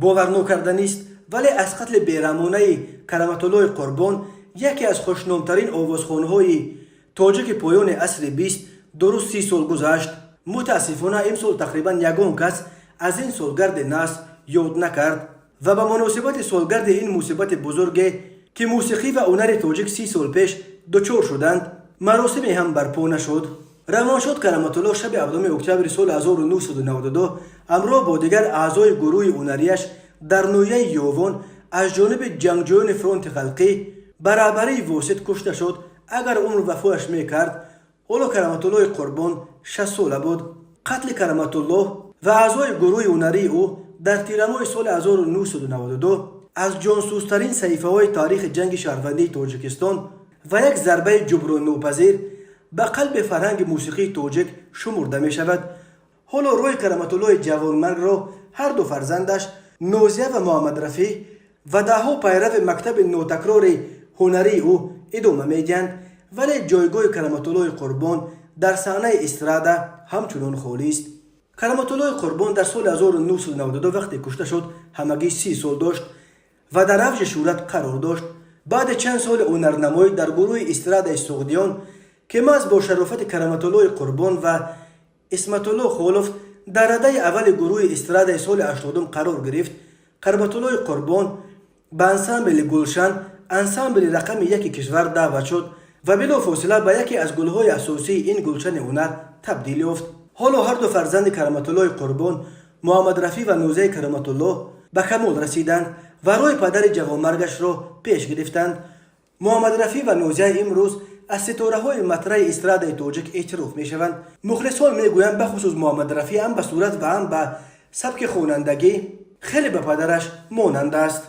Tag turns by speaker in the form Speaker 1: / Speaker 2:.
Speaker 1: Боварнокарданист, вале аз қатли бераҳмонаи Караматуллои Қурбон, яке аз хушномтарин овозхонҳои тоҷики поёни асри 20, дуруст 30 сол гузашт. Мутаассифона, имсол тақрибан ягон кас аз ин солгарди наҳс ёд накард ва ба муносибати солгарди ин мусибати бузурге, ки мусиқӣ ва ҳунари тоҷик 30 сол пеш дучор шуданд, маросиме ҳам барпо нашуд. Равоншод Караматулло шаби 7 октябри соли 1992 ҳамроҳ бо дигар аъзои гурӯҳи ҳунарияш дар ноҳияи Ёвон аз ҷониби ҷангҷӯёни Фронти халқӣ ба раҳбарии Восит кушта шуд. Агар умр вафояш мекард, ҳоло Караматуллои Қурбон 60сола буд. Қатли Караматуллоҳ ва аъзои гурӯҳи ҳунарии ӯ дар тирамоҳи соли 1992 аз ҷонсӯзтарин саҳифаҳои таърихи ҷанги шаҳрвандии Тоҷикистон ва як зарбаи ҷуброннопазир ба қалби фарҳанги мусиқии тоҷик шумурда мешавад. Ҳоло рӯи Караматуллои ҷавонмаргро ҳарду фарзандаш Нозия ва Муҳаммадрафеъ ва даҳҳо пайрави мактаби нотакрори ҳунарии ӯ идома медиҳанд, вале ҷойгоҳи Караматуллои Қурбон дар саҳнаи эстрада ҳамчунон холист. Караматуллои Қурбон дар соли 1992 вақте кушта шуд, ҳамагӣ 30 сол дошт ва дар авҷи шӯҳрат қарор дошт. Баъди чанд соли ҳунарнамоӣ дар гурӯҳи эстрадаи Суғдиён, ки маҳз бо шарофати Караматуллои Қурбон ва Исматулло Холов дар радаи аввали гурӯҳи эстрадаи соли 80-ум қарор гирифт, Караматуллои Қурбон ба ансамбли Гулшан, ансамбли рақами яки кишвар, даъват шуд ва билофосила ба яке аз гулҳои асосии ин гулшани ҳунар табдил ёфт. Ҳоло ҳарду фарзанди Караматуллои Қурбон, Муҳаммадрафӣ ва Нозияи Караматуллоҳ, ба камол расиданд ва роҳи падари ҷавонмаргашро пеш гирифтанд. Муҳаммадрафӣ ва Нозия имрӯз аз ситораҳои матраҳи эстрадаи тоҷик эътироф мешаванд. Мухлисон мегӯянд, бахусус Муҳаммадрафӣ ҳам ба сурат ва ҳам ба сабки хонандагӣ хеле ба падараш монанд аст.